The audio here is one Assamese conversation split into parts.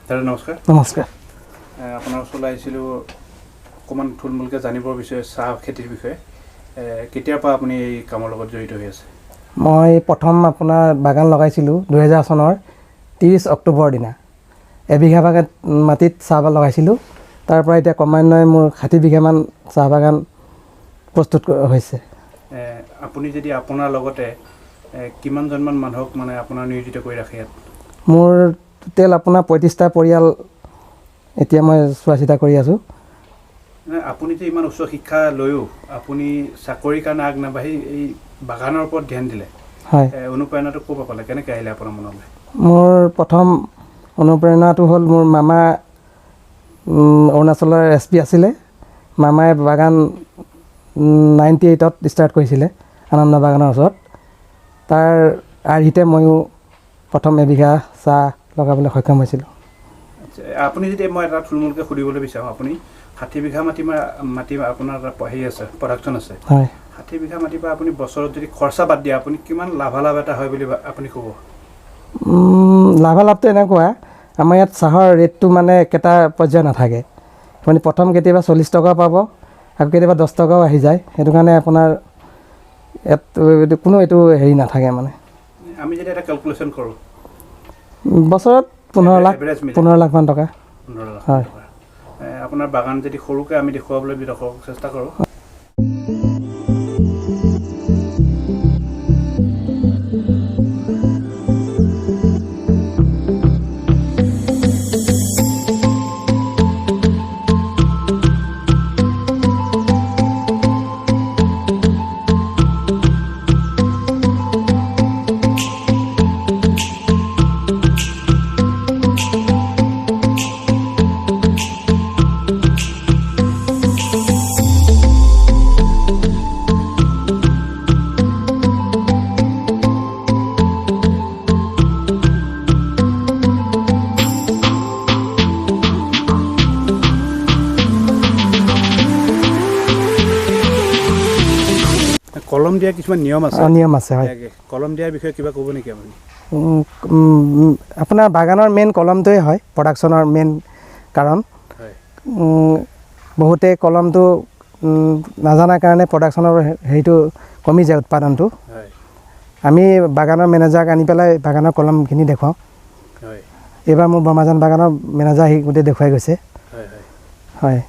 দাদা নমস্কাৰ। নমস্কাৰ। আপোনাৰ ওচৰলৈ আহিছিলোঁ অকণমান থুলমূলকৈ জানিবৰ বিষয়ে, চাহ খেতিৰ বিষয়ে। কেতিয়াৰ পৰা আপুনি এই কামৰ লগত জড়িত হৈ আছে? মই প্ৰথম আপোনাৰ বাগান লগাইছিলোঁ 2000 চনৰ 30 অক্টোবৰৰ দিনা। এবিঘা বাগান মাটিত চাহ লগাইছিলোঁ। তাৰ পৰা এতিয়া ক্ৰমান্বয়ে মোৰ 60 বিঘামান চাহ বাগান প্ৰস্তুত হৈছে। আপুনি যদি আপোনাৰ লগতে কিমানজনমান মানুহক মানে আপোনাৰ নিয়োজিত কৰি ৰাখে ইয়াত? মোৰ টোটেল আপোনাৰ 35টা পৰিয়াল এতিয়া মই চোৱা চিতা কৰি আছোঁ। আপুনি যে ইমান উচ্চ শিক্ষা লৈও আপুনি চাকৰিৰ কাৰণে আগ নাবাঢ়ি এই বাগানৰ ওপৰত ধ্যান দিলে, হয়, অনুপ্ৰেৰণাটো ক'ৰ পৰা পালে, কেনেকৈ আহিলে আপোনাৰ মনলৈ? মোৰ প্ৰথম অনুপ্ৰেৰণাটো হ'ল মোৰ মামা অৰুণাচলৰ এছ পি আছিলে। মামাই বাগান 98ত ষ্টাৰ্ট কৰিছিলে আনন্দ বাগানৰ ওচৰত। তাৰ আৰ্হিতে ময়ো প্ৰথম এবিঘা চাহ লগাবলৈ সক্ষম হৈছিলোঁ। আচ্ছা, আপুনি যদি মই এটা থুলমূলকৈ সুধিবলৈ বিচাৰোঁ, আপুনি 60 বিঘা মাটি মাটি আপোনাৰ হেৰি আছে, প্ৰডাকশ্যন আছে, হয়, 60 বিঘা মাটিৰ পৰা আপুনি বছৰত যদি খৰচা বাদ দিয়ে আপুনি কিমান লাভালাভ এটা হয় বুলি আপুনি ক'ব? লাভালাভটো এনেকুৱা, আমাৰ ইয়াত চাহৰ ৰেটটো মানে একেটা পৰ্যায় নাথাকে। আপুনি প্ৰথম কেতিয়াবা 40 টকা পাব, আকৌ কেতিয়াবা 10 টকাও আহি যায়। সেইটো কাৰণে আপোনাৰ ইয়াত কোনো এইটো হেৰি নাথাকে। মানে আমি যদি এটা কেলকুলেশ্যন কৰোঁ বছৰত 15 লাখ, 15 লাখমান টকা। 15 লাখ হয়। আপোনাৰ বাগান যদি সৰুকৈ আমি দেখুৱাবলৈ দৰ্শকক চেষ্টা কৰোঁ। কলম দিয়াৰ কিছুমান নিয়ম আছে। নিয়ম আছে, হয়। কলম দিয়াৰ বিষয়ে কিবা ক'ব নেকি আপুনি? আপোনাৰ বাগানৰ মেইন কলমটোৱে হয় প্ৰডাকশ্যনৰ মেইন কাৰণ। বহুতে কলমটো নাজানাৰ কাৰণে প্ৰডাকশ্যনৰ হেৰিটো কমি যায়, উৎপাদনটো। আমি বাগানৰ মেনেজাৰক আনি পেলাই বাগানৰ কলমখিনি দেখুৱাওঁ। এইবাৰ মোৰ বৰমাজান বাগানৰ মেনেজাৰ আহি গোটেই দেখুৱাই গৈছে। হয়,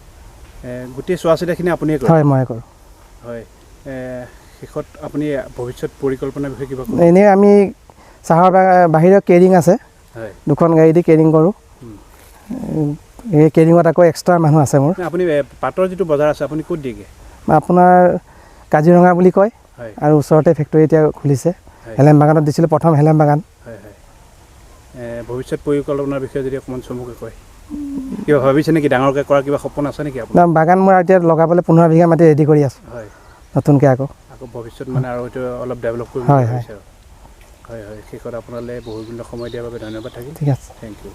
গোটেই চোৱা চিতাখিনি আপুনিয়ে কৰে? হয়, ময়ে কৰোঁ। হয়, শেষত আপুনি ভৱিষ্যত পৰিকল্পনাৰ বিষয়ে কিবা ক'ব? এনেই আমি চাহৰ বাহিৰৰ কেৰিং আছে, দুখন গাড়ী দি কেৰিং কৰোঁ। এই কেৰিঙত আকৌ এক্সট্ৰা মানুহ আছে মোৰ। আপুনি পাটৰ যিটো বজাৰ আছে আপুনি ক'ত দিয়েগৈ? আপোনাৰ কাজিৰঙা বুলি কয়, আৰু ওচৰতে ফেক্টৰী এতিয়া খুলিছে। হেলেম বাগানত দিছিলোঁ প্ৰথম, হেলেম বাগান। হয় হয়। ভৱিষ্যত পৰিকল্পনাৰ বিষয়ে যদি অকণমান চমুকৈ কয়, কিবা ভাবিছে নেকি ডাঙৰকৈ কৰাৰ কিবা সপোন আছে নেকি আপোনাৰ? বাগান মোৰ এতিয়া লগাবলৈ 15 বিঘা মাটি ৰেডি কৰি আছোঁ। হয়, নতুনকৈ আকৌ আকৌ ভৱিষ্যত মানে আৰু এইটো অলপ ডেভেলপ কৰিব। হয় হয় হয় হয়। শেষত আপোনালৈ বহুমূল্য সময় দিয়াৰ বাবে ধন্যবাদ থাকিল। ঠিক আছে, thank U.